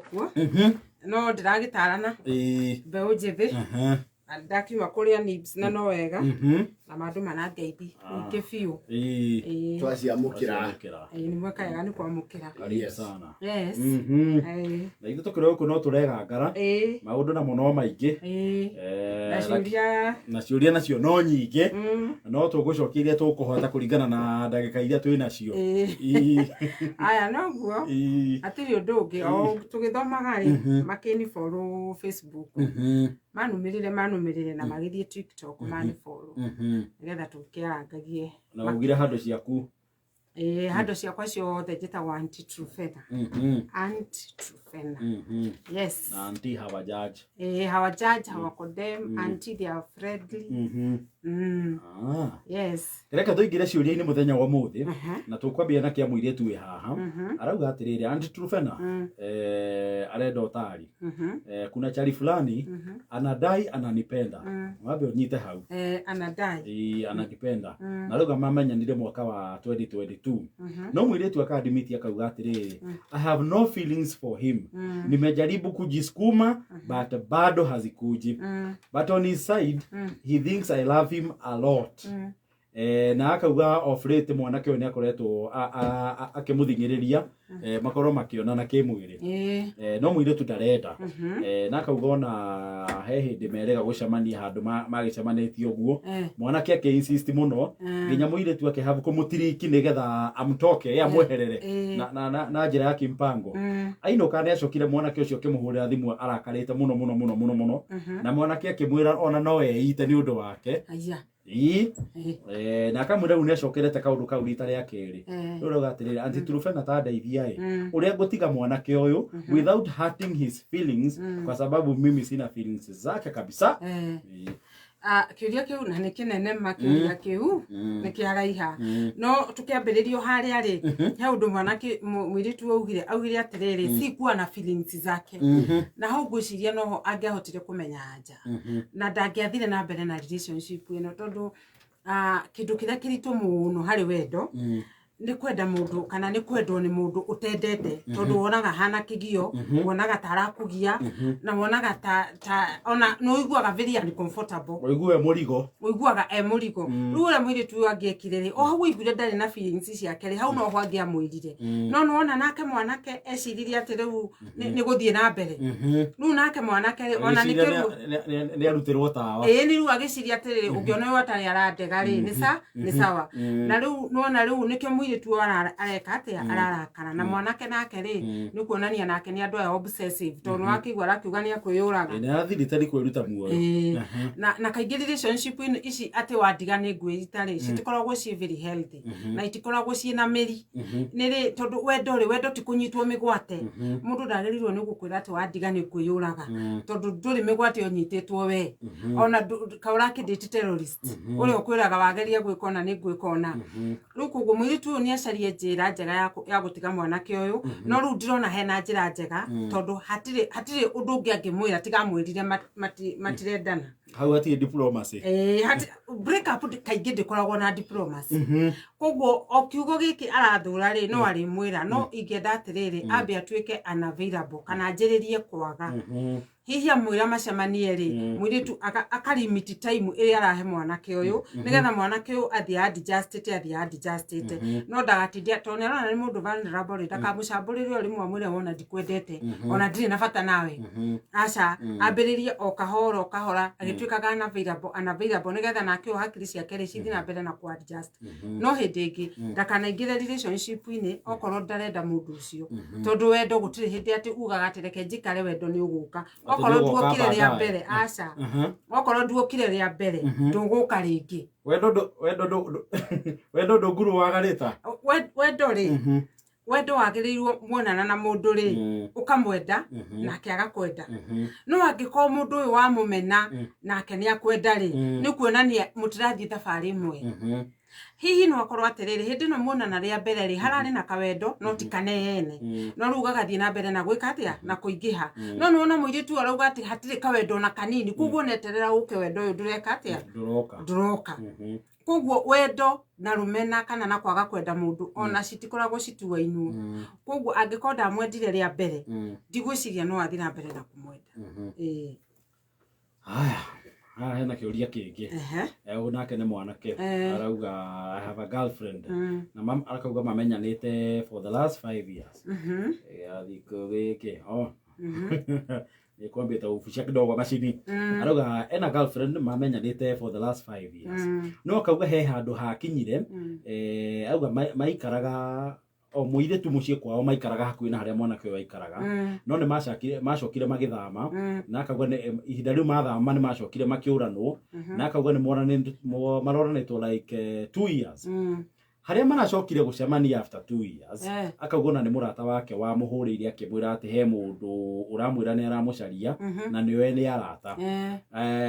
Kuo no ndĩragĩtarana mbeũ njĩthĩ na ndakiuma kũrĩa nibs na no wega na mandũ manangeithi nyingĩ biũ. Ĩĩ. Twaciamũkĩra. Ĩĩ, nĩ mweka wega nĩ kwamũkĩra. Karibu sana. Yes. Ĩĩ. Na ithuĩ tũkĩrĩ gũkũ no tũregangara maũndũ namo no maingĩ. Na ciũria. Na ciũria nacio no nyingĩ, no tũgũcokia iria tũkũhota kũringana na ndagĩka iria twĩ nacio. Aya, noguo. Hatirĩ ũndũ ũngĩ, o tũgĩthomaga rĩ, makĩni follow Facebook, manumĩrĩre manumĩrĩre na magĩthiĩ TikTok mani follow nĩgetha tũkĩarangagie. Na ugire handũ ciaku. Ĩĩ, handũ ciakwa ciothe njĩtagwo Aunty Trufena. Aunty Trufena. Yes. Na Aunty Hawa Judge. Ĩĩ, Hawa Judge, Hawa Condemn, Aunty, they are friendly. Ah. Yes. Reke tũingĩre ciũria-inĩ mũthenya wa ũmũthĩ. Na tũkwambia na kĩa mũirĩtu wĩ haha. Arauga atĩrĩrĩ, Aunty Trufena, arenda ũtari. Kuna chali fulani anadai ananipenda. Wambe ũnyite hau. Eh, anadai. Ĩĩ, ananipenda. Na rauga mamenyanire mwaka wa 2022. No mũirĩtu akadimiti akauga atĩrĩrĩ, "I have no feelings for him. Nimejaribu kujisukuma but bado hazikuji. But on his side he thinks I love him a lot." Na akauga of late mwanake ũyũ nĩ akoretwo akĩmũthing'ĩrĩria makorwo makĩonana kĩmwĩrĩ. No mũirĩtu ndarenda. Na akauga ona he hĩndĩ merĩga gũcemania handũ magĩcemanĩtie ũguo, mwanake akĩ insist mũno nginya mũirĩtu akĩhave kũmũtiriki nĩgetha amtoke ye amweherere na njĩra ya kimpango. Ainũka nĩ acokire mwanake ũcio akĩmũhũrĩra thimũ arakarĩte mũno mũno mũno mũno mũno, na mwanake akĩmwĩra ona no eite nĩ ũndũ wake. Aya. Ii. Na akamwĩra rĩu nĩ acokerete kaũndũ kau rita rĩa kerĩ. Rĩu arauga atĩrĩrĩ, "Aunty Trufena, ta ndeithia ĩ ũrĩa ngũtiga mwanake ũyũ without hurting his feelings, kwa sababu mimi sina feelings zake kabisa." Ii. Ah, kĩũria kĩu na nĩ kĩnene ma, kĩũria kĩu nĩ kĩaraiha, no tũkĩambĩrĩrio harĩa rĩ, he ũndũ mwanake mũirĩtu augire atĩrĩrĩ, sikuwa na feelings zake, na hau ngwĩciria noho angĩahotire kũmenya anja na ndangĩathire na mbere na relationship ĩno, tondũ kĩndũ kĩrĩa kĩritũ mũno harĩ wendo nĩ kwenda mũndũ kana nĩ kwendwo nĩ mũndũ ũtendete, tondũ wonaga hana kĩgio, wonaga ta arakũgia na wonaga ta ona nĩ ũiguaga very uncomfortable. Ũigue mũrigo. Ũiguaga e mũrigo. Rĩu ũrĩa mũirĩtu ũyũ angĩekire rĩ, o hau aiguire ndarĩ na feelings ciake rĩ, hau noho angĩamwĩrire. No nĩwona nake mwanake eciririe atĩ rĩu nĩ gũthiĩ na mbere. Rĩu nake mwanake rĩ, ona nĩ Agĩciria kĩruo nĩ arutĩrwo tawa. Ĩĩ, nĩ rĩu agĩciria atĩrĩrĩ, ũngĩona ũyũ atarĩ arandega rĩ, nĩ sawa. Na rĩu nĩwona rĩu nĩkĩo mũirĩtu ũyũ areka atĩa, ararakara. Na mwanake nake rĩ, nĩ kuonania nake nĩ andũ aya obsessive, tondũ nĩwakĩigua arakiuga nĩ akwĩyũraga. Nĩ arathirĩte nĩ kwĩruta muoyo. Ĩĩ. Na kaingĩ relationship ĩno ici atĩ wandiga nĩ ngwĩrita rĩ, citikoragwo ciĩ very healthy na itikoragwo ciĩ na mĩri. Nĩ rĩ, tondũ wendo rĩ, wendo ti kũnyitwo mĩgwate. Mũndũ ndagĩrĩirwo nĩ gũkwĩra atĩ wandiga nĩ kwĩyũraga, tondũ ndũrĩ mĩgwate ũnyitĩtwo we, ona ka ũrakĩndĩti terrorist ũrĩa ũkwĩraga wageria gwĩka ona nĩ ngwĩka ona rĩu. Koguo mũirĩtu ũyũ nĩ acarie njĩra njega ya gũtiga mwanake ũyũ, no rĩu ndĩrona hena njĩra njega, tondũ hatirĩ ũndũ ũngĩ angĩmwĩra tiga amwĩrire matirendana. Hau hatirĩ diplomacy. Ĩĩ, break up kaingĩ ndĩkoragwo na diplomacy. Koguo o kiugo gĩkĩ arathũra rĩ, no arĩmwĩra. No ingĩenda atĩrĩrĩ, ambe atuĩke unavailable kana anjĩrĩrie kwaga. Hihi amwĩra macemanie rĩ, mũirĩtu akalimit time ĩrĩa arahe mwanake ũyũ, nĩgetha mwanake ũyũ athiĩ adjustĩte, athiĩ adjustĩte, no ndagatindia, tondũ nĩ arona nĩ mũndũ vulnerable rĩ, ndakamũcambũrĩre o rĩmwe amwĩre, "Wona ndikwendete, ona ndirĩ na bata nawe." Aca, ambĩrĩrie o kahora o kahora agĩtuĩkaga unavailable, unavailable, nĩgetha nake ũyũ hakiri ciake rĩ cithiĩ na mbere na ku adjust. No hĩndĩ ĩngĩ ndakanaingĩre relationship-inĩ okorwo ndarenda mũndũ ũcio, tondũ wendo gũtirĩ hĩndĩ atĩ ugaga atĩ reke njikare, wendo nĩ ũgũka. Okorwo nĩ ũgoka nduokire rĩa baadaye. mbere, aca, okorwo nduokire rĩa mbere, ndũgũka rĩngĩ. Wendo ndũnguruaga rĩta. Wendo rĩ, wendo wagĩrĩirwo muonana na mũndũ rĩ, ũkamwenda nake agakwenda. No angĩkorwo mũndũ ũyũ wamũmena nake nĩ akwenda rĩ, nĩ kuonania mũtirathiĩ thabarĩ ĩmwe. Hihi no akorwo atĩrĩrĩ, hĩndĩ ĩno muonana rĩa mbere rĩ, hararĩ na kawendo no ti kanene, no rĩu gagathiĩ na mbere na gwĩka atĩa, na kũingĩha. No nĩwona mũirĩtu ũyũ arauga atĩ hatirĩ kawendo ona kanini, koguo neterera ũke wendo ũyũ ndũreka atĩa? Ndũroka. Ndũroka. Koguo wendo na rumena kana na kwaga kwenda mundu ona citikoragwo cituainwo. Koguo angikorwo ndamwendire ria mbere, ndigwiciria no athi na mbere na kumwenda. Ĩĩ. Haya, haha hena kĩũria kĩngĩ. Ũyũ nake nĩ mwanake. Arauga, "I have a girlfriend," na akauga mamenyanĩte for the last 5 years. Gĩathiko gĩkĩ oh nĩkwambĩte gũbucia kidogo macini. Arauga ena girlfriend mamenyanĩte for the last 5 years, no akauga he handũ hakinyire, auga maikaraga o mũirĩtu mũciĩ kwao maikaraga hakuhĩ na harĩa mwanake ũyũ aikaraga, no nĩ macokire magĩthama, na akauga ihinda rĩu mathama nĩ macokire makĩũranwo, na akauga nĩ maroranĩtwo like 2 years. Harĩa maracokire gũcemania after 2 years, akauga ona nĩ mũrata wake wamũhũrĩire akĩmwĩra atĩ he mũndũ ũramwĩra nĩ aramũcaria, na nĩwe nĩ arata.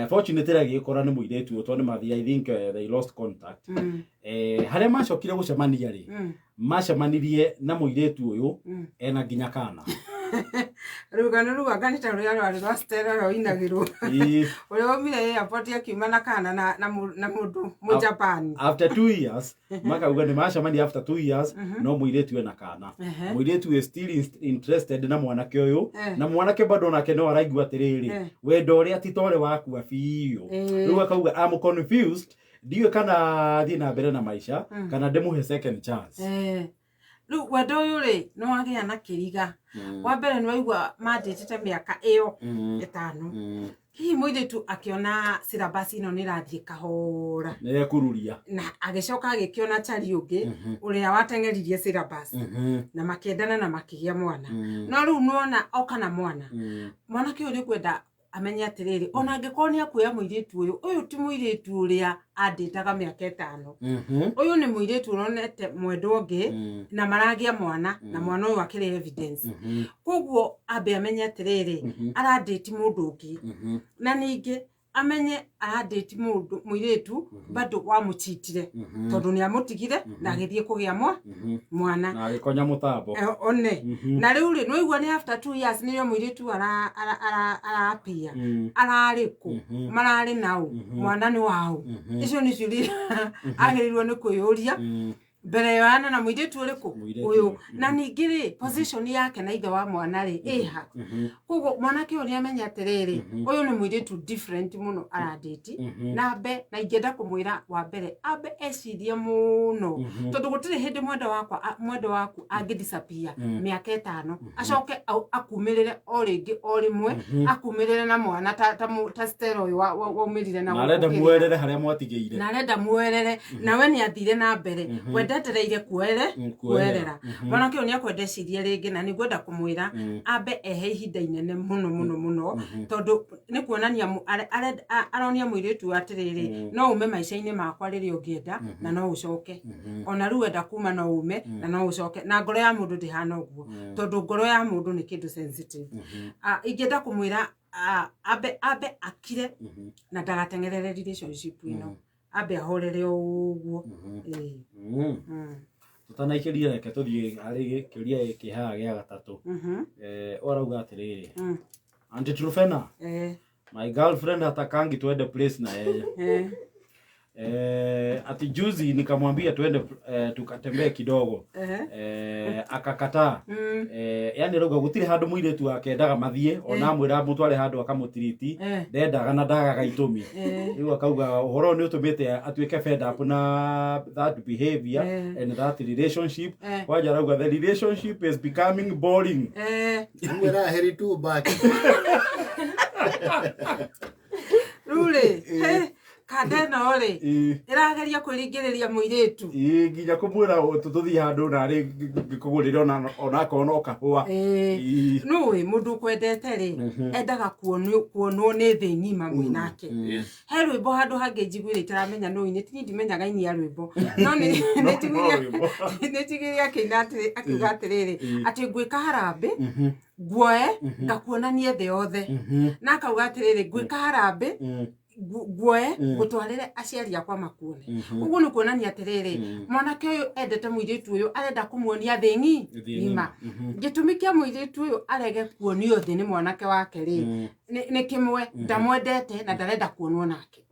Fortunately agĩgĩkora nĩ mũirĩtu ũyũ, tondũ nĩ mathiĩ, I think they lost contact. Harĩa macokire gũcemania rĩ, macemanirie na mũirĩtu ũyũ ena nginya kana. Rũgano rũu anga nĩ ta rũrĩa rwarĩ rwa Stella rwainagĩrwo, ũrĩa waumire airport akiuma na kana na mũndũ Mũjapani. After 2 years, makauga nĩ macemania after 2 years, no mũirĩtu ena kana. Mũirĩtu is still interested na mwanake ũyũ, na mwanake bado nake no araigua atĩrĩrĩ, wendo ũrĩa ti ta ũrĩ wakua biũ. Rĩu akauga, "I'm confused, ndiũĩ kana thiĩ na mbere na maica kana ndĩmũhe second chance." Rĩu wendo ũyũ rĩ, nĩ wagĩa na kĩriga. Wa mbere nĩ waigua mandĩtĩte mĩaka ĩyo 5. Hihi mũirĩtu akĩona syllabus ĩno nĩ ĩrathiĩ kahora, nĩ ekururia, na agĩcoka agĩkĩona chari ũngĩ ũrĩa wateng'eririe syllabus, na makĩendana na makĩgĩa mwana. No rĩu nĩwona oka na mwana, mwanake ũyũ nĩ kwenda amenye atĩrĩrĩ, ona angĩkorwo nĩ akuoya mũirĩtu ũyũ, ũyũ ti mũirĩtu ũrĩa andĩtaga mĩaka 5. Ũyũ nĩ mũirĩtu ũronete mwendwa ũngĩ, na maragĩa mwana, na mwana ũyũ akĩrĩ evidence. Koguo ambe amenye atĩrĩrĩ, arandĩti mũndũ ũngĩ, na ningĩ amenye arandĩti mũndũ mũirĩtu bado wamũchitire, tondũ nĩ amũtigire na agĩthiĩ kũgĩa mwana. Na agĩkonya mũtambo. One na rĩu rĩ, nĩwaigua nĩ after 2 years nĩrĩo mũirĩtu arapia. Ararĩ kũ? Mararĩ naũ? Mwana nĩ waũ? Icio nĩ ciũria agĩrĩirwo nĩ kwĩyũria mbere yoyana na mũirĩtu ũrĩkũ. Mũirĩtu ũyũ. Ũyũ. Na ningĩ rĩ, position yake na ithe wa mwana rĩ, ĩha? Koguo mwanake ũyũ nĩ amenya atĩrĩrĩ, ũyũ nĩ mũirĩtu different mũno arandĩti, na ambe na ingĩenda kũmwĩra wa mbere ambe ecirie mũno, tondũ gũtirĩ hĩndĩ mwendwa waku angĩ disappear mĩaka 5, acoke akumĩrĩre o rĩngĩ o rĩmwe, akumĩrĩre na mwana ta Stella ũyũ waumĩrire na na arenda gũkũ Kenya. Muerere harĩa mwatigĩire. Na arenda muerere nawe nĩ athire na mbere, we ndetereire kuere kuoerera. Kuerera. Mwanake ũyũ nĩ akwenda ecirie rĩngĩ, na nĩ ngwenda kũmwĩra ambe ehe ihinda inene mũno mũno mũno, tondũ nĩ kuonania aronia mũirĩtu atĩrĩrĩ, no ume maica-inĩ makwa rĩrĩa ũngĩenda, na no ũcoke. Ona rĩu wenda kuma no ume na no ũcoke, na ngoro ya mũndũ ndĩhana ũguo, tondũ ngoro ya mũndũ nĩ kĩndũ sensitive. Ingĩenda kũmwĩra ambe akire na ndagateng'erere relationship ĩno, ambe ahorere o ũguo. Ĩĩ. Tũtanaikĩria, reke tũthiĩ harĩ kĩũria gĩkĩ haha gĩa gatatũ. Ũrauga atĩrĩrĩ, "Auntie Trufena, my girlfriend hatakangi tuende place na yeye. Ati juzi nikamwambia tuende tukatembee kidogo, akakataa." Yani rauga gũtirĩ handũ mũirĩtu wake endaga mathiĩ, ona amwĩra mũtware handũ akamũtiriti, ndendaga na ndagaga itũmi. Rĩu akauga ũhoro ũyũ nĩ ũtũmĩte atuĩke fed up na that behavior and that relationship. Kwanja arauga the relationship is becoming boring. Mwĩra heri tu baki. Rĩu rĩ, kanda ĩno rĩ, ĩrageria kwĩringĩrĩria mũirĩtu. Ĩĩ, nginya kũmwĩra tũthiĩ handũ narĩ ngĩkũgũrĩre onakorwo no kahũa. Nũĩ mũndũ ũkwendete rĩ, endaga kuonwo nĩ thĩ ng'ima mwĩ nake. He rwĩmbo handũ hangĩ njiguire itaramenya nũ ini tini, ndimenyaga ini ya rwĩmbo, no nĩ njiguire akĩina akiuga atĩrĩrĩ, atĩ ngwĩka harambĩ, nguoe ngakuonanie thĩ yothe, na akauga atĩrĩrĩ, ngwĩka harambĩ, nguoe ngũtwarĩre aciari akwa makuone. Ũguo nĩ kuonania atĩrĩrĩ, mwanake ũyũ endete mũirĩtu ũyũ, arenda kũmuonia thĩ Thĩ ng'ima. Gĩtũmi kĩa mũirĩtu ũyũ arege kuonio thĩ nĩ mwanake wake rĩ, nĩ kĩmwe, ndamwendete na ndarenda kuonwo nake.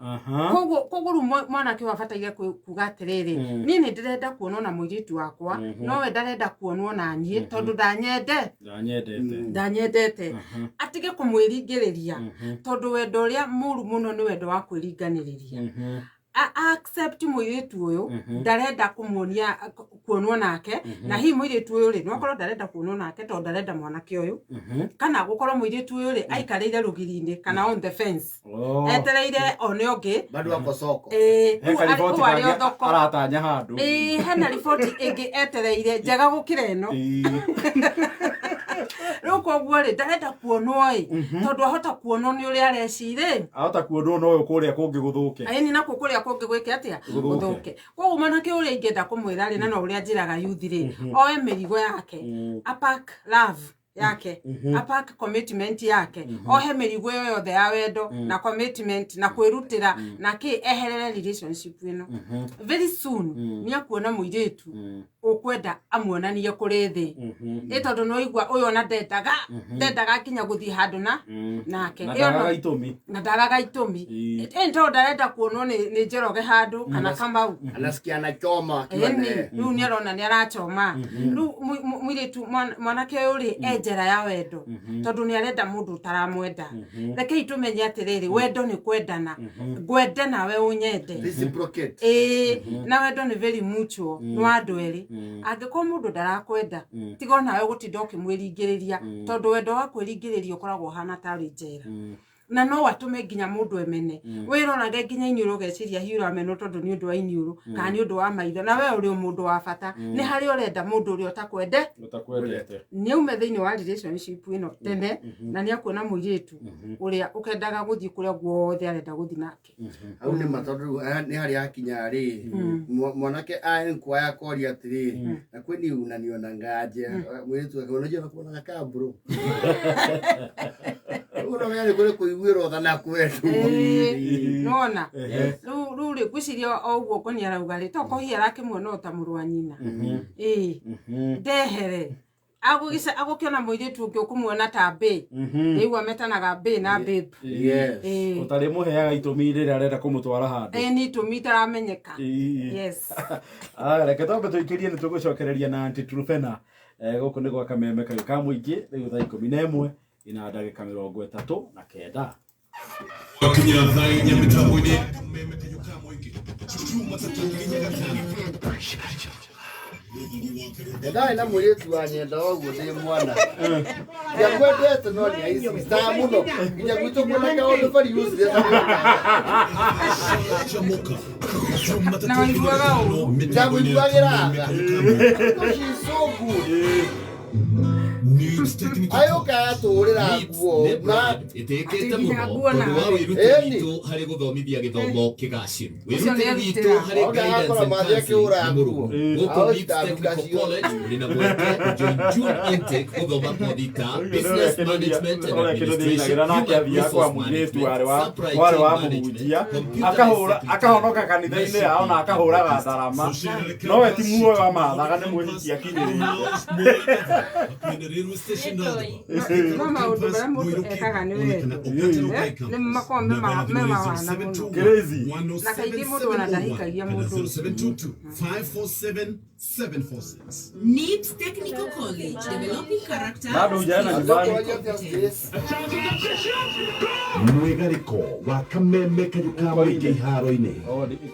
Aha. Koguo rĩu mwanake ũyũ abataire kuga atĩrĩrĩ, niĩ nĩ ndĩrenda kuonwo na mũirĩtu wakwa, nowe ndarenda kuonwo na niĩ tondũ ndanyende Ndanyendete. Ndanyendete. Atige kũmwĩringĩrĩria, tondũ wendo ũrĩa mũru mũno nĩ wendo wa kwĩringanĩrĩria. Accept mũirĩtu ũyũ ndarenda kũmuonia kuonwo nake, na hihi mũirĩtu ũyũ rĩ, no akorwo ndarenda kuonwo nake tondũ ndarenda mwanake ũyũ, kana gũkorwo mũirĩtu ũyũ rĩ, aikarĩire rũgiri-inĩ kana on the fence, Oh. etereire one ũngĩ. Bado ako soko. Ĩĩ, He rĩu kariboti kũu arĩ kangĩ o thoko. aratanya handũ. Ĩĩ, hena riboti ĩngĩ etereire njega gũkĩra ĩno. Ĩĩ. Rĩu koguo rĩ, ndarenda kuonwo ĩ, tondũ ahota kuonwo nĩ ũrĩa arecirĩ. Ahota kuonwo no ũyũ kũrĩa kũngĩ gũthũke. Ĩni, nakuo kũrĩa kũngĩ gwĩke atĩa? Gũthũke. Gũthũke. Koguo mwanake ũrĩa ingĩenda kũmwĩra rĩ, na no ũrĩa njĩraga youth rĩ, oe mĩrigo yake, apack love yake, apack commitment yake, ohe mĩrigo ĩyo yothe ya wendo na commitment na kwĩrutĩra na kĩ, eherere relationship ĩno. Very soon nĩ akuona mũirĩtu ũkwenda amuonanie kũrĩ thĩ, ĩ tondũ nĩwaigua ũyũ ona ndendaga nginya gũthiĩ handũ na nake. Na Ĩyo ndagaga itũmi. Na ndagaga itũmi. Ĩĩ. Ĩ tondũ ndarenda kuonwo nĩ Njoroge handũ kana Kamau. Anasikia anachoma akiwa Ĩni, naye. rĩu nĩ arona nĩ arachoma. Rĩu mũirĩtu mwanake ũyũ rĩ, e njera ya wendo tondũ nĩ arenda mũndũ ũtaramwenda. Rekei tũmenye atĩrĩrĩ, wendo nĩ kwendana, ngwende nawe ũnyende. Reciprocate. Ĩĩ, na wendo nĩ very mutual, nĩ wa andũ erĩ. Angĩkorwo mũndũ ndarakwenda, tiga onawe gũtinda ũkĩmwĩringĩrĩria, tondũ wendo wa kwĩringĩrĩria ũkoragwo ũhana tarĩ njera, na no atũme nginya mũndũ emene. Wĩrorage nginya iniũrũ, ũgeciria hihi ũramenwo tondũ nĩ ũndũ wa iniũrũ kana nĩ ũndũ wa maitho, na we ũrĩ o mũndũ wa bata. Nĩ harĩa ũrenda mũndũ ũrĩa ũtakwende. Ũtakwendete. Nĩ aume thĩinĩ wa relationship ĩno tene, na nĩ akuona mũirĩtu ũrĩa ũkendaga gũthiĩ kũrĩa guothe arenda gũthiĩ nake. Hau nĩ ma, tondũ rĩu nĩ harĩa hakinya rĩ, mwanake nkwaya koria atĩrĩ, na kwani unanionangaje? Mũirĩtu akauga, unajua nakuonaga ka bro. Ũguo no menya nĩ kũrĩ kũiguĩrwo tha na kwendwo. Ĩĩ, nona rĩu rĩ, ngwĩciria o ũguo ngoni arauga rĩ, tokorwo hihi arakĩmuona o ta mũrũ wa nyina. Ĩĩ, ndehere agũkĩona mũirĩtu ũngĩ ũkũmuona ta bae. Rĩu metanaga bae na babe. Yes. Ĩĩ. Ũtarĩ mũheaga itũmi rĩrĩa arenda kũmũtwara handũ. Ĩĩ, nĩ itũmi itaramenyeka. Ĩĩ. Yes. Aya, reke twambe tũikĩrie, nĩ tũgũcokereria na Aunty Truphena. Gũkũ nĩ gwa Kameme kayũ ka mũingĩ, rĩu thaa 11 ina ndagĩka 39. Wakinya thaa 4 mĩtambo-inĩ Kameme kayũ ka mũingĩ Jumatatũ nginya Gatano. Ndarĩ na mũirĩtu wa nyenda ũguo ndĩ mwana, ndiakwendete no nĩ aici mũno nginya gwitũ kwĩna kaũndũ very useless. Jamuka Jumatatũ Na nginya waiguaga Gatano ũru. mĩtambo-inĩ ya Ndaguiguagĩra Kameme tha. kayũ ka mũingĩ. No, she's so good. Needs Technical Ayũka atũrĩra nguo na ĩtĩkĩte Atĩ nginya mũno nguo tondũ wa nawe. wĩrutĩri Ĩni. witũ harĩ gũthomithia gĩthomo kĩgacĩru. Ũcio Wĩrutĩri nĩ witũ erutĩra. harĩ Oga guidance akora and mathĩ counseling akĩhũra nĩ mũrũmu. nguo. Gũkũ Ao Leeds citanduka Technical ciothe. College ũrĩ na mweke join June intake gũthoma kothi ta business management and administration, nake human athiaga kwa resource mũirĩtu management, warĩ wa supply warĩ chain wa management, mũhunjia, computer akahũra and secretariat, akahonoka kanitha-inĩ yao na akahũraga ndarama, nowe ti muoyo amathaga nĩ mwĩhiki akinyĩrĩire. No maũndũ marĩa mũndũ ekaga nĩ wendo. Nĩ makoragwo me mawana mũno. Crazy. Na kaingĩ mũndũ ona ndahikagia mũndũ ũcio. 722-547-746. NIBS Technical College, developing character, Bado hujaenda skills, nyumbani. and competence. Mwĩgarĩko wa Kameme kayũ ka mũingĩ iharo-inĩ.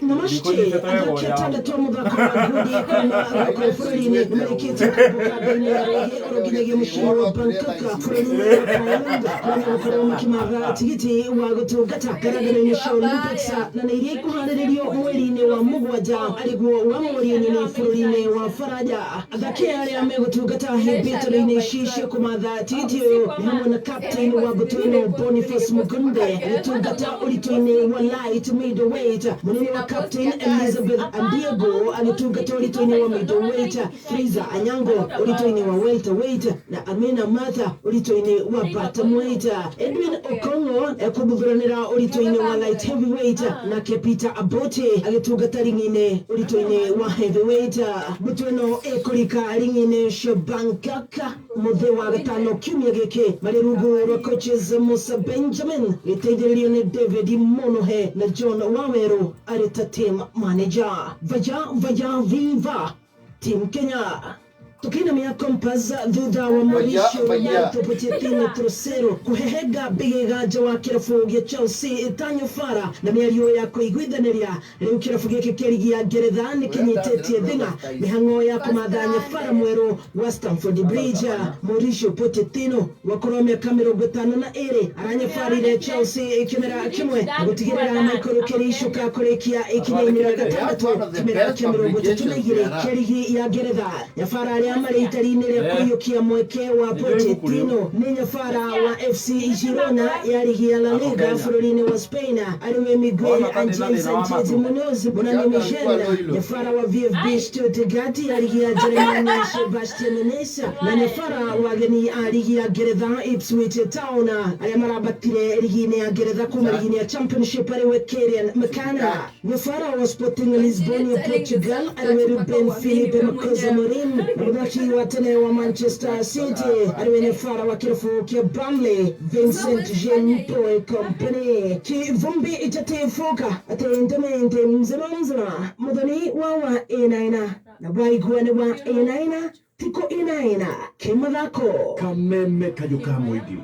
Namaste. Athaki atandatũ a mũthako wa ngundi kuma gũkũ bũrũri-inĩ nĩmarĩkĩtie kũmbũka thĩinĩ ya rũhĩ oro nginyagia mũciĩ wa Bangkok bũrũri-inĩ wa Thailand, kũrĩa megũkorwo makĩmatha tigiti wa gũtungata ngarangano-inĩ cia Olympics, na nĩ iria ikũharĩrĩrio mweri-inĩ wa mũgwanja, arĩguo wa mweri nyoni bũrũri-inĩ wa Faranja. Athaki arĩa megũtungata hĩmbĩtĩro-inĩ ici cia kũmatha tigiti ũyũ nĩ hamwe na captain wa mbũtũ ĩno Boniface Mugunde agĩtungata ũritũ-inĩ wa light middleweight, mũnene wa captain Elizabeth Andiego agĩtungata ũritũ-inĩ wa middleweight, Fraser Anyango ũritũ-inĩ wa welterweight, na Agnes Amina Martha ũritũ-inĩ wa bantamweight. Edwin Okongo ekũbuthuranĩra ũritũ-inĩ wa light heavyweight, nake Peter Abote agĩtungata ringi-inĩ ũritũ-inĩ wa heavyweight. Mbũtũ ĩno ĩkũrika ringi-inĩ cia Bangkok mũthĩ wa gatano kiumia gĩkĩ marĩ rungu rwa coaches Musa Benjamin gĩteithĩrĩrio nĩ David Monohe na John Waweru arĩ ta team manager. Vaya vaya viva Team Kenya. Tukiinamia Compass thutha wa Mauricio Vaya. Roberto Pochettino Trocero kuhehenga mbĩgĩga nja wa kĩrabu gĩa Chelsea Tanyo Fara na mĩario ya kũiguithanĩria. Rĩu kĩrabu gĩkĩ kĩa ligi ya Ngeretha nĩ kĩnyitĩtie thing'a mĩhang'o ya kũmatha nyabara mwerũ wa Stamford Bridge. Mauricio Pochettino wakorwo mĩaka 52 aranyabarire Chelsea kĩmera kĩmwe na gũtigĩrĩra maikũrũkĩri icuka kũrĩkia ikinya-inĩ rĩa gatandatũ kĩmera kĩa 32 kĩa ligi ya Ngeretha. Nyabara arĩa marĩ itari-inĩ rĩa kũiyũkia mweke wa Pochettino nĩ nyabara wa FC Girona ya ligi ya La Liga bũrũri-inĩ wa Spain ariwe Miguel Angel Sanchez Munoz Bonani Michel, nyabara wa VfB Stuttgart ya ligi ya Jeremani Sebastian Nessa na nyabara wa ageni a ligi ya Ngeretha Ipswich Town arĩa marambatire ligi-inĩ ya Ngeretha kuma ligi-inĩ ya Championship ariwe Kieran McKenna, nyabara wa Sporting Lisbon ya Portugal ariwe Ruben Filipe Makosa Morim na mũthaki wa tene wa Manchester City ariwe nyabara wa kĩrabu kĩa Burnley Vincent Jean Paul Kompany. Kivumbi itatifuka atĩ ndemende mzima mzima mũthoni wa wa ĩnaina na waigua nĩ wa ĩnaina tiko ĩnaina kĩmathako. Kameme kayũ ka mũingĩ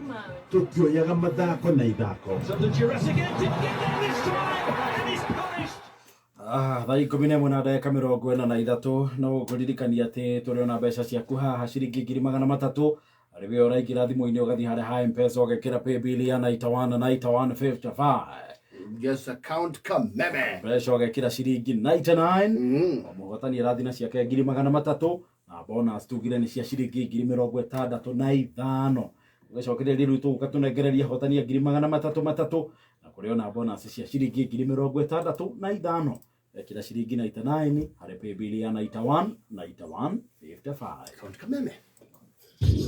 tũtioyaga mathako na ithako. Thaa 11 na ndagĩka 43 no ngũririkania atĩ tũrĩ ona mbeca ciaku haha ciringi 300,000 arĩ we ũraingĩra thimũ-inĩ ũgathiĩ harĩa ha M-Pesa ũgekĩra paybill ya 91 91 55. Just account Kameme. Mbeca ũgekĩra ciringi 99 o mũhotani arathiĩ na ciake 300,000 na bonus tugire nĩ cia ciringi 65,000. Ũgĩcokereria rĩu tũgũka tũnengererie ahotani a 300,000 na kũrĩ ona bonus cia ciringi 65,000. Ekĩra ciringi 99 harĩ paybill ya 91 91 55. Account Kameme.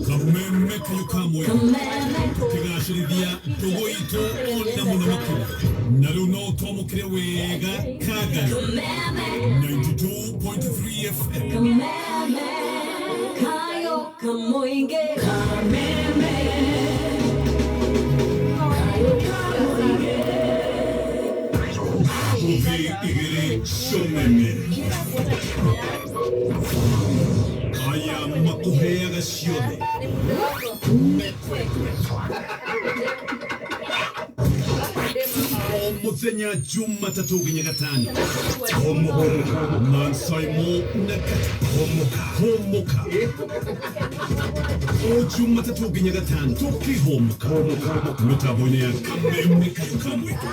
Kameme kayũ ka mũingĩ tũkĩgacĩrithia ndũgũ itũ ona mũno makĩria na rĩu no twamũkĩre wega Kangari 92.3 FM. Kayo kamoinge kameme Ngũthi igĩrĩ cia aya makũheaga ciothe. O mũthenya Jumatatũ nginya Gatano Homoka Mansaimo na Homoka Homoka o Jumatatũ nginya Gatano tũkĩhomoka mĩtambo-inĩ ya Kameme kayũ ka mũingĩ.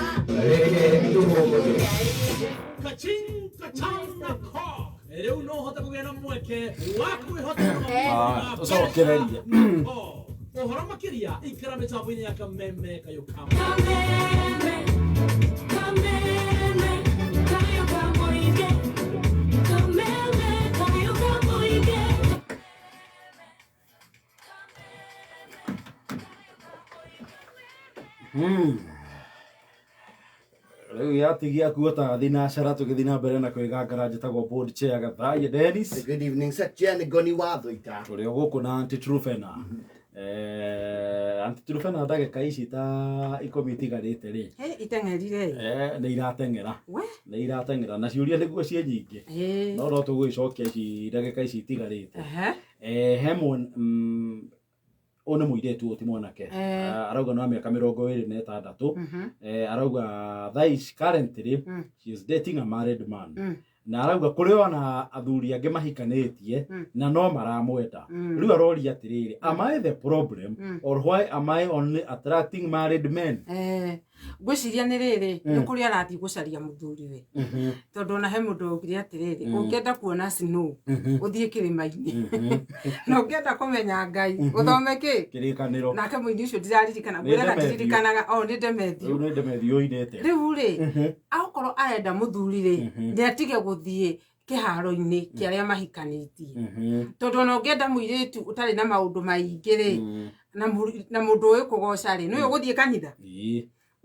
Kaching kachang na kok rĩu no ũhote kũgĩa na mweke wa kwĩhotera Tũcokererie. ũhoro makĩria ikara mĩtambo-inĩ ya Kameme kayũ ka kameme kameme kayo kamoinge kameme kayo kamoinge. Rĩu yatigia kuota thinacara tũgĩthiĩ na mbere na kwĩgangara njĩtagwo board chair Gathaia Dennis. Good evening sir Jen Goni watho ita. Tũrĩ o gũkũ na Aunty Trufena. Aunty Trufena ndagĩka ici ta 10 itigarĩte rĩ. Iteng'erire. Nĩ irateng'era. We? Nĩ irateng'era na ciũria nĩguo ciĩ nyingĩ. No no tũgũgĩcokia ici ndagĩka ici itigarĩte. He ũyũ nĩ mũirĩtu ũyũ ti mwanake. Arauga nĩ wa mĩaka 26. Arauga thaa ici currently she is dating a married man. Na arauga kũrĩ ona athuri angĩ mahikanĩtie na no maramwenda. Rĩu aroria atĩrĩrĩ, am I the problem or why am I only attracting married men? Ngwĩciria nĩ rĩrĩ nĩ kũrĩa arathiĩ gũcaria mũthuriwe tondũ ona he mũndũ augire atĩrĩrĩ ũngĩenda kuona snow ũthiĩ kĩrĩma-inĩ na ũngĩenda kũmenya Ngai ũthome kĩ Kĩrĩkanĩro. Nake mũini ũcio ndiraririkana Nĩ ngwĩraga Demetrio. ndiririkanaga o nĩ Demetrio. Rĩu nĩ Demetrio ũinĩte. Rĩu rĩ akorwo arenda mũthuri rĩ nĩ atige gũthiĩ Kĩharo-inĩ kĩa arĩa mahikanĩtie, tondũ ona ũngĩenda mũirĩtu ũtarĩ na maũndũ maingĩ rĩ, na mũndũ ũĩ kũgoca rĩ, nĩwe ũgũthiĩ kanitha.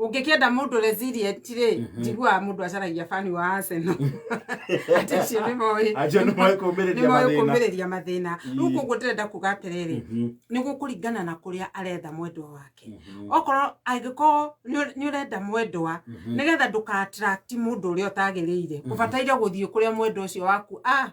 Ũngĩkĩenda mũndũ resilient rĩ, njiguaga mũndũ acaragia bani wa Arsenal, atĩ acio nĩ moĩ Acio nĩ moĩ kũũmĩrĩria nĩ moĩ mathĩna. Kũũmĩrĩria mathĩna. Rĩu koguo ndĩrenda kuga atĩrĩrĩ, nĩ gũkũringana na kũrĩa aretha mwendwa wake. Okorwo angĩkorwo nĩ ũrenda mwendwa, nĩgetha ndũka attract mũndũ ũrĩa ũtagĩrĩire, ũbataire gũthiĩ kũrĩa mwendwa ũcio waku a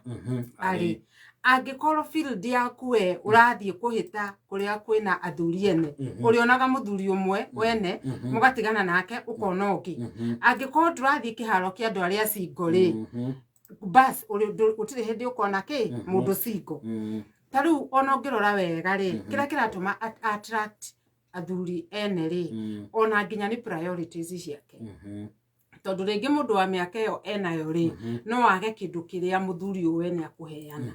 arĩ. Angĩkorwo field yaku we ũrathiĩ kũhĩta kũrĩa kwĩna athuri ene, ũrĩonaga mũthuri ũmwe wene, mũgatigana nake, ũkona ũngĩ. Angĩkorwo ndũrathiĩ kĩharo kĩa andũ arĩa single rĩ, bas gũtirĩ hĩndĩ ũkona kĩ mũndũ single. Ta rĩu ona ũngĩrora wega rĩ, kĩrĩa kĩratũma attract athuri ene rĩ, ona nginya nĩ priorities ciake, tondũ rĩngĩ mũndũ wa mĩaka ĩyo enayo rĩ, no age kĩndũ kĩrĩa mũthuri ũyũ wene akũheana,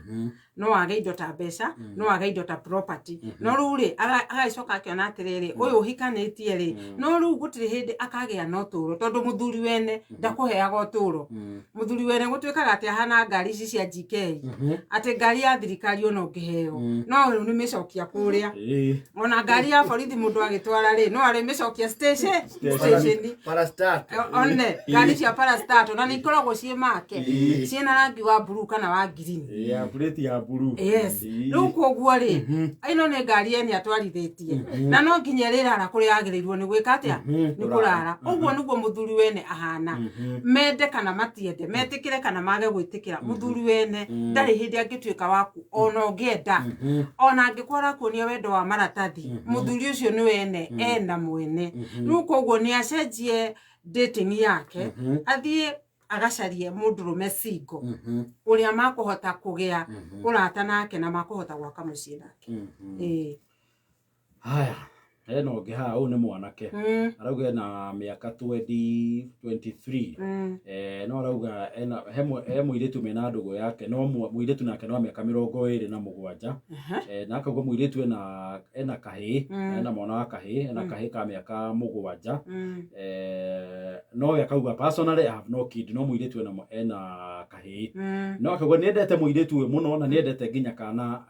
no age indo ta mbeca, no age indo ta property. No rĩu rĩ, agagĩcoka akĩona atĩrĩrĩ, ũyũ ũhikanĩtie rĩ, no rĩu gũtirĩ hĩndĩ akagĩa na ũtũũro, tondũ mũthuri wene ndakũheaga ũtũũro. Mũthuri wene gũtuĩkaga atĩ ahana ngari ici cia GK, atĩ ngari ya thirikari ona ũngĩheo no rĩu nĩ mĩcokia kũrĩa. Ona ngari ya borithi mũndũ agĩtwara rĩ, no arĩmĩcokia station station. Parastat. One ngari cia parastato na nĩ ikoragwo ciĩ make ciĩna rangi wa blue kana wa green. Ya plate ya blue. Yes. Rĩu koguo rĩ, ĩno nĩ ngari ene atwarithĩtie, na no nginya ĩrĩrara kũrĩa yagĩrĩirwo nĩ gwĩka atĩa, nĩ kũrara. Ũguo nĩguo mũthuri wene ahana. Mende kana matiende, metĩkĩre kana mage gwĩtĩkĩra, mũthuri wene ndarĩ hĩndĩ angĩtuĩka waku, ona ũngĩenda, ona angĩkorwo arakuonia wendo wa maratathi, mũthuri ũcio nĩ wene ena mwene. Rĩu koguo nĩ acenjie dating yake, athiĩ agacarie mũndũrũme single ũrĩa makũhota kũgĩa ũrata nake na makũhota gwaka mũciĩ nake. Ĩĩ. Haya, hena ũngĩ haha, ũyũ nĩ mwanake. Arauga ena mĩaka 20 23. No arauga ena he mũirĩtu mena ndũgũ yake, no mũirĩtu nake no mĩaka 27. Na akauga mũirĩtu ena kahĩĩ, ena mwana wa kahĩĩ, ena kahĩĩ ka mĩaka 7. No we akauga, "Personally, I have no kid," no mũirĩtu ena kahĩĩ. No akauga nĩendete mũirĩtu ũyũ mũno na nĩendete nginya kana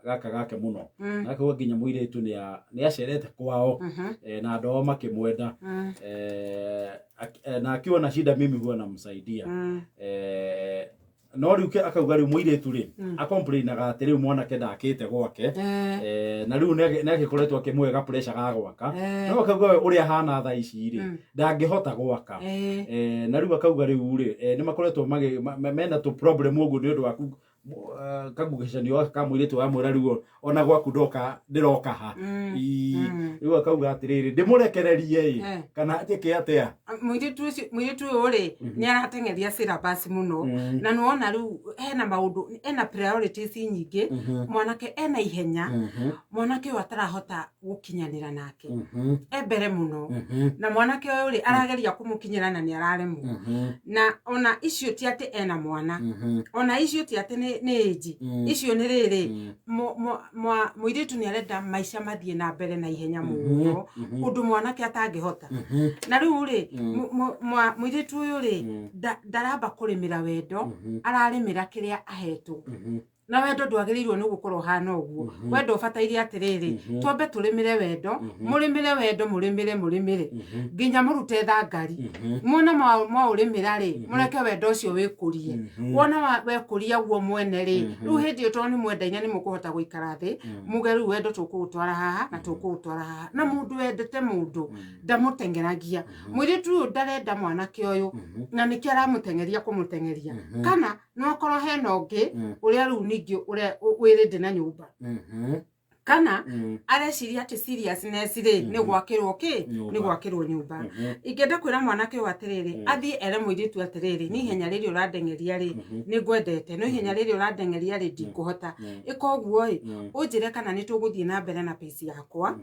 gaka gake mũno. Na akauga nginya mũirĩtu nĩ acerete kwao, na andũ ao makĩmwenda. Na akiwa na shida mimi huwa namsaidia. No rĩu akauga rĩu mũirĩtu rĩ, acomplainaga atĩ rĩu mwanake ndakĩte gwake. Na rĩu nĩ agĩkoretwo akĩmũhe ga pressure ga gwaka. No akauga we ũrĩa ahana thaa ici rĩ, ndangĩhota gwaka. Na rĩu akauga rĩu rĩ, nĩ makoretwo mena tũ problem ũguo nĩ ũndũ wa kagugecanio gaka ka mũirĩtu wa mwĩra rĩu ona gwaku ndoka ndĩroka ha. Rĩu akauga atĩrĩrĩ, ndĩmũrekererie ĩ, kana njĩke atĩa? Mũirĩtu ũcio, mũirĩtu ũyũ rĩ, nĩ arateng'eria syllabus mũno. Na nĩwona rĩu hena maũndũ, ena priorities nyingĩ. Mwanake ena ihenya, mwanake ũyũ atarahota gũkinyanĩra nake, e mbere mũno. Na mwanake ũyũ rĩ, arageria kũmũkinyĩra na nĩ araremwo. Na ona icio ti atĩ ena mwana, ona icio ti atĩ nĩ age icio, nĩ rĩrĩ mũirĩtu nĩ arenda maica mathiĩ na mbere na ihenya mũno, ũndũ mwanake atangĩhota. Na rĩu rĩ, mũirĩtu ũyũ rĩ, ndaramba kũrĩmĩra wendo, ararĩmĩra kĩrĩa ahetwo. Na wendo ndwagĩrĩirwo nĩ gũkorwo ũhana ũguo. Wendo ũbataire atĩrĩrĩ, twambe tũrĩmĩre wendo, mũrĩmĩre wendo, mũrĩmĩre, mũrĩmĩre nginya mũrute thangari. Mwona mwaũrĩmĩra rĩ, mũreke wendo ũcio wĩkũrie. Wona wekũria guo mwene rĩ, rĩu hĩndĩ ĩyo tondũ nĩ mwendaine, nĩ mũkũhota gũikara thĩ muge rĩu wendo tũkũũtwara haha na tũkũũtwara haha. Na mũndũ wendete mũndũ ndamũteng'eragia. Mũirĩtu ũyũ ndarenda mwanake ũyũ, na nĩkĩo aramũteng'eria kũmũteng'eria. Kana no akorwo hena ũngĩ ũrĩa rĩu ningĩ ũrĩa wĩrĩndĩ na nyũmba, kana areciria atĩ seriousness rĩ, nĩ gwakĩrwo kĩ, nĩ gwakĩrwo nyũmba. Ingĩenda kwĩra mwanake ũyũ atĩrĩrĩ, athiĩ ere mũirĩtu atĩrĩrĩ, nĩ ihenya rĩrĩ ũrandeng'eria rĩ, nĩ ngwendete, no ihenya rĩrĩ ũrandeng'eria rĩ, ndikũhota. Ĩka ũguo ĩ, ũnjĩre kana nĩ tũgũthiĩ na mbere na pace yakwa,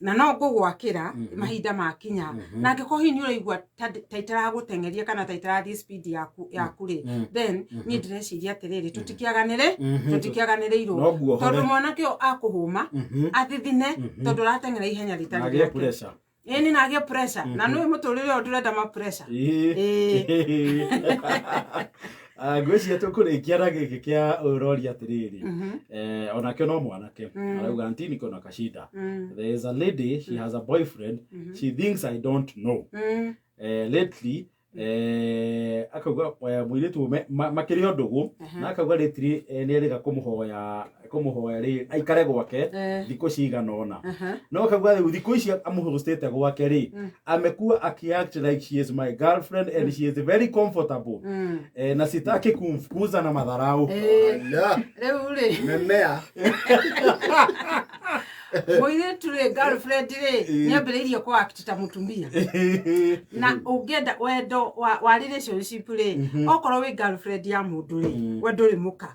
na no ngũgwakĩra mahinda makinya. Na angĩkorwo hihi nĩ ũraigua ta itaragũteng'eria kana ta itarathiĩ speed yaku rĩ, then niĩ ndĩreciria atĩrĩrĩ, tũtikĩaganĩre, tũtikĩaganĩrĩirwo. No nguohore. Tondũ mwanake ũyũ akũhũma athithine, tondũ ũrateng'era ihenya rĩtarĩ Agĩe rĩake. pressure. Ĩni, na agĩe pressure, na nĩũĩ mũtũrĩre ũyũ ndũrenda ma pressure. Ĩĩ. Ngwĩciria tũkũrĩkia na gĩkĩ kĩa ũroria atĩrĩrĩ, onakĩo no mwanake arauga, "Auntie, niko na kashida. There is a lady, she has a boyfriend. She thinks I don't know. Lately," akauga, mũirĩtu ũmwe makĩrĩ o ndũgũ, na akauga lately nĩ erĩga kũmũhoya rĩ aikare gwake thikũ cigana ũna, no akauga rĩu thikũ ici amũhostĩte gwake rĩ, amekuwa akiact like she is my girlfriend and she is very comfortable, na sitaki kumfukuza na madharau. Ala, Rĩu rĩ, memea. Mũirĩtu rĩ, girlfriend rĩ, nĩambĩrĩirie kũ act ta mũtumia. Na ũngĩenda wendo wa relationship rĩ, okorwo wĩ girlfriend ya mũndũ rĩ, we ndũrĩ mũka.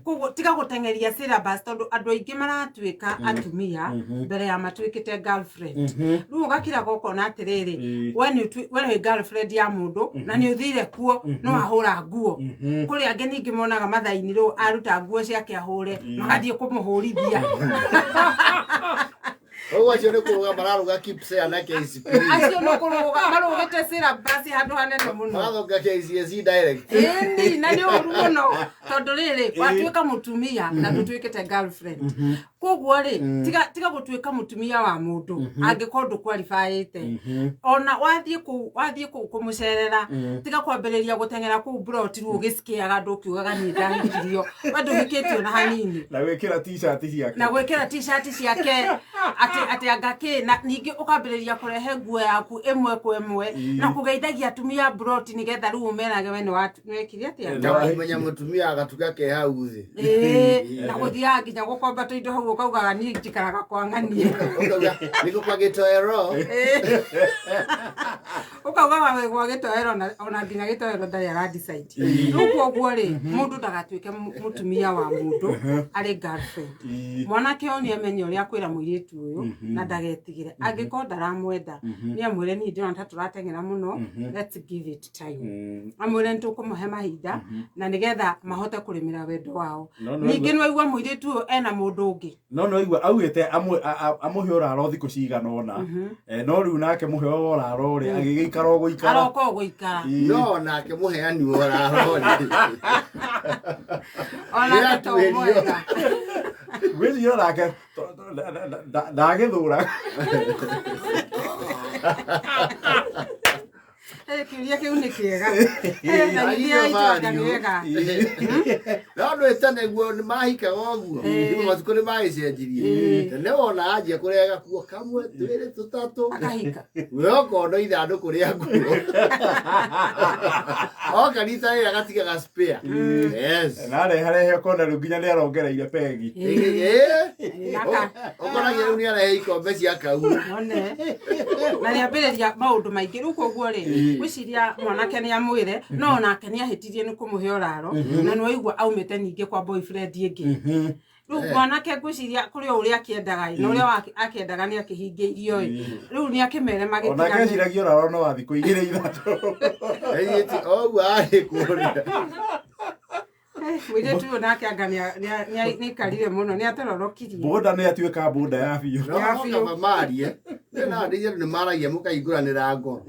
Koguo tiga gũteng'eria syllabus, tondũ andũ aingĩ maratuĩka atumia mbere ya matuĩkĩte girlfriend. Rĩu ũgakiraga ũkona atĩrĩrĩ, we we nĩ girlfriend ya mũndũ na nĩ ũthire kuo no ahũra nguo. Kũrĩ angĩ ningĩ monaga mathaini rĩu aruta nguo ciake ahũre, magathiĩ kũmũhũrithia. Ũguo acio nĩ kũrũga mararũga KPSEA na KCPE. Acio nĩ kũrũga marũgĩte syllabus handũ hanene mũno. Magathonga KCSE direct. Ĩni, na nĩ ũru mũno, tondũ rĩrĩ, watuĩka mũtumia na ndũtuĩkĩte girlfriend. Koguo rĩ, tiga gũtuĩka mũtumia wa mũndũ angĩkorwo ndũqualifyĩte. Ona wathiĩ kũu kũmũcerera, tiga kwambĩrĩria gũteng'era kũu mburoti rĩu ũgĩcikiaga andũ ũkiugaga niĩ ndahikirio. We ndũhikĩtio na hanini. Na gwĩkĩra t-shirt ciake. Na gwĩkĩra t-shirt ciake atĩ anga kĩ. Na ningĩ ũkambĩrĩria kũrehe nguo yaku ĩmwe kwa ĩmwe na kũgeithagia atumia mburoti, nĩgetha rĩu ũmerage we nĩ wekire atĩa. Na kũmenya mũtumia agatuka ke hau thĩ. Ĩĩ, na gũthiaga nginya gũkomba tũindo hau ũkaugaga niĩ njikaraga kwa ng'ania. Ũkauga nĩkũ kwa gĩtoero. Ũkaugaga wĩ gwa gĩtoero, ona nginya gĩtoero ndarĩ aradecide. Rĩu koguo rĩ, mũndũ ndagatuĩke mũtumia wa mũndũ arĩ girlfriend. Mwanake ũyũ nĩ amenye ũrĩa akwĩra mũirĩtu ũyũ na ndagetigĩre. Angĩkorwo ndaramwenda, nĩ amwĩre, "Niĩ ndĩrona ta tũrateng'era mũno, let's give it time." Amwĩre nĩ tũkũmũhe mahinda na nĩgetha mahote kũrĩmĩra wendo wao. No, Ningĩ nĩ waigua mũirĩtu ũyũ ena mũndũ ũngĩ. No no igua augĩte amũhe ũraro thikũ cigana ũna. No rĩu nake mũhe wa ũraro rĩ, agĩgĩikara o gũikara. Aroka o gũikara. No nake mũheani wa ũraro rĩ, Onake to Nĩatuĩrio. mwega. Ngwĩciria nake ndagĩthũra. Kĩũria kĩu nĩ kĩega. Na ningĩ aitwanga nĩ wega. No ndwĩ tene guo nĩ mahikaga ũguo. Rĩu matukũ nĩ magĩcenjirie. Tene wona anjia kũrega kuo kamwe, twĩrĩ, tũtatũ, Akahika. We ũkona ithandũkũ rĩa nguo oka rita rĩrĩ agatigaga spare. Yes. Na areharehe ũkona rĩu nginya nĩ arongereire pegi. Ũkoragia rĩu nĩ arehe ikombe cia kau. One na nĩambĩrĩria maũndũ maingĩ. Rĩu koguo rĩ, ngwĩciria mwanake nĩ amwĩre, no onake nĩ ahĩtirie nĩ kũmũhe ũraro, na nĩ waigua aumĩte ningĩ kwa boyfriend ĩngĩ. Rĩu mwanake ngwĩciria kũrĩ o ũrĩa akĩendaga ĩ, na ũrĩa akĩendaga nĩ akĩhingĩirio ĩ, rĩu nĩ akĩmere Onake magĩtigane. eciragia ũraro no wa thikũ igĩrĩ ithatũ. Ũguo arĩ kũrĩa. Mũirĩtu ũyũ nake anga nĩ aikarire mũno, nĩ atororokirie. Bũnda nĩ atuĩka bũnda ya biũ. No kaba marie na ndĩire nĩ maragia mũkahingũranĩra ngoro.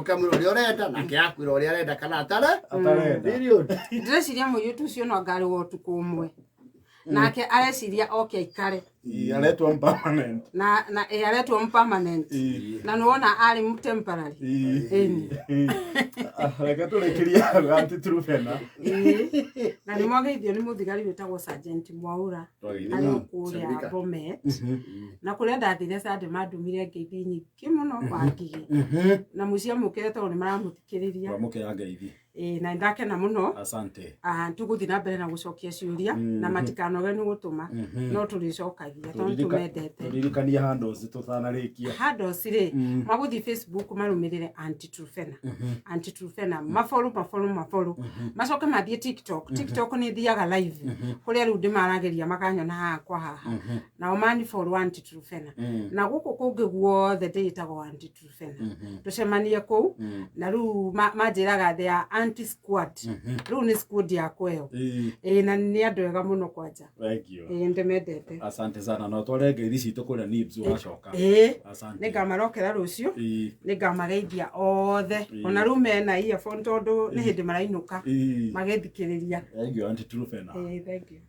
Ũkamwĩra ũrĩa ũrenda, nake akwĩra ũrĩa arenda kana atare. Atarenda. Period. Ndĩreciria mũirĩtu ũcio no angarĩ wa ũtukũ ũmwe, nake areciria oke aikare. Ĩ, aretwo permanent. Na aretwo permanent, na nĩwona arĩ temporary. Ĩni. Reke tũrĩkĩrie hau, Auntie Truphena. Ĩĩ. Na nĩ mwageithio nĩ mũthigari wĩtagwo Sergeant Mwaura arĩ o kũrĩa Shabika. Bomet, na kũrĩa ndathire Sunday mandumire ngeithi nyingĩ mũno wa ngigĩ na mũciamũkĩre tondũ nĩ maramũthikĩrĩria. Twamũkĩra ngeithi. Ĩĩ, na nĩndakena mũno. Asante. Tũgũthiĩ na mbere na gũcokia ciũria na matikanoge nĩ gũtũma, no tũrĩcokagia tondũ tũmendete. Tũririkanie handles tũtanarĩkia. Handles rĩ, magũthiĩ Facebook marũmĩrĩre Auntie Truphena, Auntie Truphena, mafollow, mafollow, mafollow, macoke mathiĩ TikTok. TikTok nĩ thiaga live kũrĩa rĩu ndĩmaragĩria makanyona haha kwa haha, nao manifollow Auntie Truphena, na gũkũ kũngĩ guothe ndĩĩtagwo Auntie Truphena. Tũcemanie kũu, na rĩu manjĩraga they are Anti Squad. Rĩu nĩ squad yakwa ĩyo. Ĩĩ. Ĩĩ, na nĩ andũ ega mũno kwanja. Thank you. Ĩĩ, ndĩmendete. Asante sana, na ũtware ngeithi citũ kũrĩa Nibs wacoka. Ĩĩ. Asante. Nĩngamarokera rũciũ. Ĩĩ. Nĩngamageithia othe. Ĩĩ. Ona rĩu mena earphone tondũ nĩ hĩndĩ marainũka Ĩĩ. magĩthikĩrĩria. Thank you, Auntie Truphena. Ĩĩ, thank you.